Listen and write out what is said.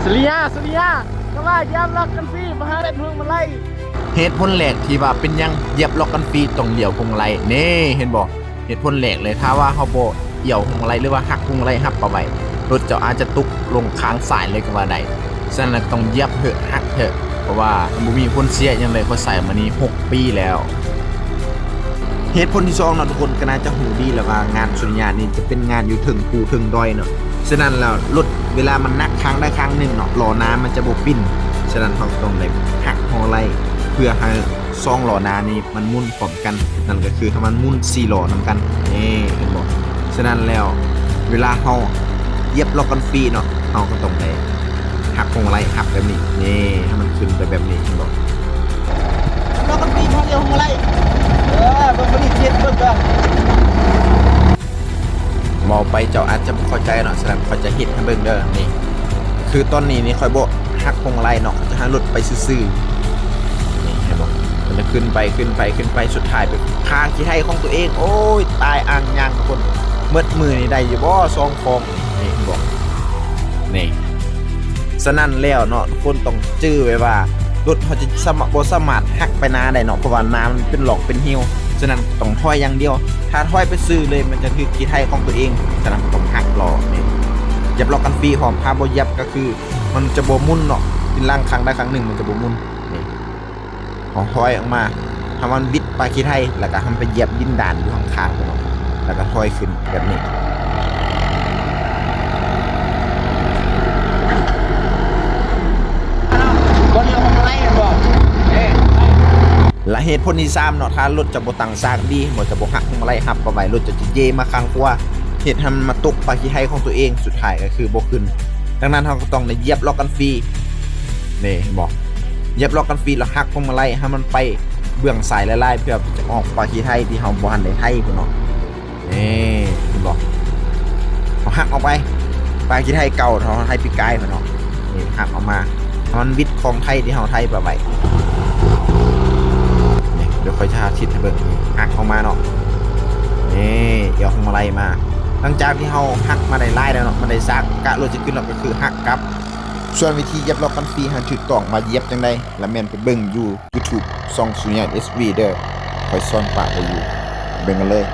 ສຸລິຍາ ສຸລິຍາ ກໍວ່າຢຽບລັອກກັນຟຣີ ບໍ່ຫາເປັນພວງມາໄລ. ເຫດຜົນແລກທີ່ວ່າເປັນຫຍັງຢຽບລັອກກັນຟຣີຕ້ອງຫຼຽວພວງມາໄລ ນີ້ ເຫັນບໍ່? ເຫດຜົນແລກເລີຍ ຖ້າວ່າເຮົາບໍ່ຫຼຽວພວງມາໄລ ຫຼືວ່າຫັກພວງມາໄລຮັບປະໄວ້ ລົດເຈົ້າອາດຈະຕົກລົງຂ້າງຊ້າຍເລີຍກໍວ່າໄດ້. ສະນັ້ນຕ້ອງຢຽບເຖາະ ຫັກເຖາະ ເພາະວ່າມັນບໍ່ມີຜົນເສຍຫຍັງເລີຍ. ຂ້ອຍໃຊ້ມານີ້ຫົກປີແລ້ວ. ເຫດຜົນທີສອງເນາະ ທຸກຄົນກໍໜ້າຈະຮູ້ດີແລ້ວວ່າງານສຸລິຍານີ້ຈະເປັນງານຢູ່ເທິງພູເທິງດອຍເນາະ. ສະນັ້ນແລ້ວລົດເວລາມັນໜັກຂ້າງໃດຂ້າງໜຶ່ງເນາະ ລໍ້ໜ້າມັນຈະບໍ່ປິ່ນ. ສະນັ້ນເຮົາຕ້ອງໄດ້ຫັກພວງມາໄລ ເພື່ອໃຫ້ສອງລໍ້ໜ້ານີ້ມັນໝູນພ້ອມກັນ ນັ້ນກໍຄືໃຫ້ມັນໝູນສີ່ລໍ້ນຳກັນ. ນີ້ ເຫັນບໍ່? ສະນັ້ນແລ້ວເວລາເຮົາຢຽບລັອກກັນຟຣີເນາະ ເຮົາກໍຕ້ອງໄດ້ຫັກພວງມາໄລ ຫັກແບບນີ້ ນີ້ ໃຫ້ມັນຂຶ້ນໄປແບບນີ້ ເຫັນບໍ່? ລັອກກັນຟຣີ ເຮົາຫຼຽວພວງມາໄລ ເອີ ເບິ່ງ ເບິ່ງນີ້ ຊິເຮັດເບິ່ງເດີ. ເວົ້າໄປເຈົ້າອາດຈະບໍ່ເຂົ້າໃຈເນາະ ສະນັ້ນຂ້ອຍຈະເຮັດໃຫ້ເບິ່ງເດີ. ນີ້ ຄືຕອນນີ້ນີ້ຂ້ອຍບໍ່ຫັກພວງມາໄລເນາະ ຂ້ອຍຈະໃຫ້ລົດໄປຊື່ໆ. ນີ້ ເຫັນບໍ່? ມັນຈະຂຶ້ນໄປ ຂຶ້ນໄປ ຂຶ້ນໄປ ສຸດທ້າຍໄປຄາຂີ້ໄຖຂອງຕົວເອງ. ໂອ້ຍ ຕາຍອ່າງຍາງ ທຸກຄົນ. ໝົດມື້ນີ້ໄດ້ຢູ່ບໍ່ສອງຄອງ? ນີ້ ເຫັນບໍ່? ນີ້ ສະນັ້ນແລ້ວເນາະ ທຸກຄົນຕ້ອງຈື່ໄວ້ວ່າ ລົດເຮົາຈະສາມາດ ບໍ່ສາມາດຫັກໄປໜ້າໄດ້ເນາະ ເພາະວ່າໜ້າມັນເປັນລອກເປັນຮີວ. ສະນັ້ນຕ້ອງຖອຍຢ່າງດຽວ ຖ້າຖອຍໄປຊື່ເລີຍ ມັນຈະຖືກຂີ້ໄຖຂອງຕົວເອງ. ສະນັ້ນຕ້ອງຫັກລໍ້ນີ້ ຢຽບລັອກກັນຟຣີພ້ອມ. ຖ້າບໍ່ຢຽບກໍຄືມັນຈະບໍ່ໝູນເນາະ ຕີນຫຼັງຂ້າງໃດຂ້າງໜຶ່ງມັນຈະບໍ່ໝູນ. ນີ້ ເຮົາຖອຍອອກມາ ໃຫ້ມັນບິດປາຂີ້ໄຖ ແລ້ວກໍໃຫ້ມັນໄປຢຽບດິນດານຢູ່ຂ້າງໆເນາະ ແລ້ວກໍຖອຍຂຶ້ນແບບນີ້. ບໍ່ເຫຼືອຂອງໄລແມ່ນບໍ່? ເອີ ແລະເຫດຜົນທີສາມເນາະ ຖ້າລົດຈະບໍ່ຕັ້ງສາກດີ ບໍ່ ຈະບໍ່ຫັກພວງມາໄລຮັບປະໄວ້ ລົດຈະເຢມາຂ້າງຂວາ ເຮັດໃຫ້ມັນມາຕົກປາຂີ້ໄຖຂອງຕົວເອງ ສຸດທ້າຍກໍຄືບໍ່ຂຶ້ນ. ດັ່ງນັ້ນເຮົາກໍຕ້ອງໄດ້ຢຽບລັອກກັນຟຣີ ນີ້ ເຫັນບໍ່? ຢຽບລັອກກັນຟຣີ ແລ້ວຫັກພວງມາໄລໃຫ້ມັນໄປເບື້ອງຊ້າຍຫຼາຍໆ ເພື່ອຈະອອກປາຂີ້ໄຖທີ່ເຮົາບໍ່ທັນໄດ້ໄຖພຸ້ນເນາະ. ນີ້ ເຫັນບໍ່? ເຮົາຫັກອອກໄປ ປາຂີ້ໄຖເກົ່າທີ່ເຮົາໄຖປີກາຍພຸ້ນເນາະ. ນີ້ ຫັກອອກມາ ໃຫ້ມັນບິດຂອງໄຖທີ່ເຮົາໄຖໄປໄວ້. ນີ້ ດຽວຂ້ອຍຈະສາທິດໃຫ້ເບິ່ງ ນີ້ ຫັກອອກມາເນາະ. ນີ້ ຢຽບພວງມາໄລມາ ຫຼັງຈາກທີ່ເຮົາຫັກມາໄດ້ຫຼາຍແລ້ວເນາະ ມັນໄດ້ສາກ ກະລົດຈະຂຶ້ນແລ້ວ ກໍຄືຫັກກັບ. ສ່ວນວິທີຢຽບລັອກກັນຟຣີໃຫ້ຖືກຕ້ອງວ່າຢຽບຈັ່ງໃດ ລະແມ່ນໄປເບິ່ງຢູ່ຢູທູບ ຊ່ອງສຸຍາດ ເອສ ວີ ເດີ ຂ້ອຍສອນປະໄວ້ຢູ່ ເບິ່ງກັນເລີຍ.